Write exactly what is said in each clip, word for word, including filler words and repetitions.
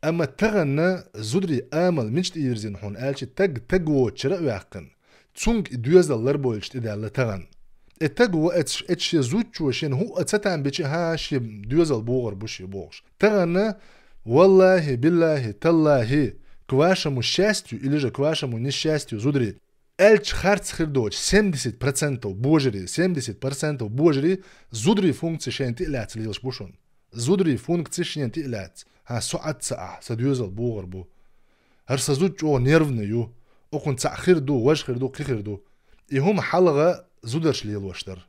Амма тахана зударий амал мича тӀийирзина хьуна аьлча, таг таг воцучара а ваьккхина, цунга и доьзал ларбойлаш тӀедаьлла тахана. Э таг во эцаш, эцаш шен зудчо шен хӀуъа ца там бича, хӀа, шен доьзал богӀар бу шен бохуш. Тахана, валлахи, биллахи, таллахи, к вашему счастью или же к вашему несчастью, зударий, аьлча харц хир доцу семьдесят процентов божарий, семьдесят процентов божарий зударий функци шайна тӀе а лаьцна лелаш бу шуна. Зударий функци шайна тӀе а лаьцна. ХӀа, со Ӏад ца ахь, сан доьзал богӀар бу. ХӀара сан зуда чӀогӀа нервный ю. Окхунна цхьаъ хир ду, важа хир ду, кхин хир ду. И хӀума хьалха зударша лелош дара.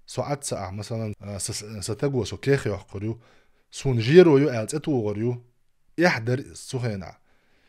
Со Ӏад ца ахь, масалан, а, са, са таго со кех йоккхур ю. Суна жеро ю аьлла цӀе тухур ю. Эхь дара иза цу хенахь.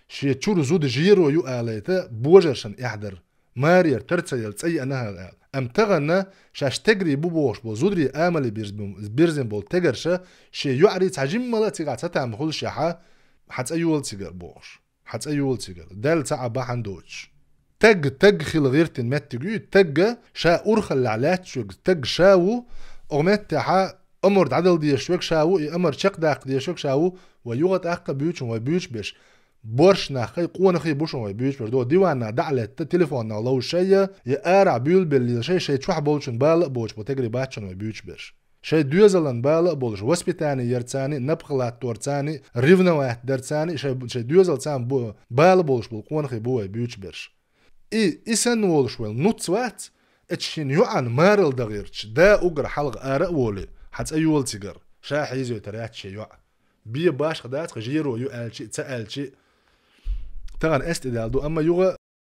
Шен чуьра зуда жеро ю алайта, божаршна эхь дара. Марера тар ца елла цӀе еана хьала аьлла. Амма тахана шаьш тегарий бу бохуш болу зударий амале бирз-, бирзина болу тегарша, шен йоӀарий цхьа жиммала а цигахь ца там хуьлушехьа, хьан цӀе йола цигара бохуш. Хьан цӀе йола цигара. Даьлла цхьа а бахьана доцуш. Таг, таг хила гӀиртина меттиг ю, тагга ша урхаллехь лаьтташ верг, таг ша ву, оха меттехьа амар дӀадала дезаш верг ша ву, и амар чекхдаккха дезаш верг ша ву, вай юха тӀаккха буьйцу шуна вай буьйцуш берш. Борш нах хай, къонахий бу шуна вай буьйцуш берш. До диванна дӀа а летта, телефонна ловзуш шай, я арахь буьйлабелла лела шай, шай чохь болчун бала а боцуш бу тегарий бац шуна вай буьйцуш берш. Шайн доьзалан бала а болуш, воспитание ярцани, напха латторцани, ревновать дарцани, шайн, шайн доьзалцан бу-, бала болуш болу къонахий бу вай буьйцуш берш. И, и санна волуш вайн нуц вац, эцу шина йоӀан марал дан гӀирташ, да уггар хьалха ара а волий, хьан цӀе йола цигара, ша хьийзойтар яц шен йоӀ. Бе башха дац, хьан жеро ю аьлчи, ца аьлчи. Тахана эс тӀе даьлла ду, амма юха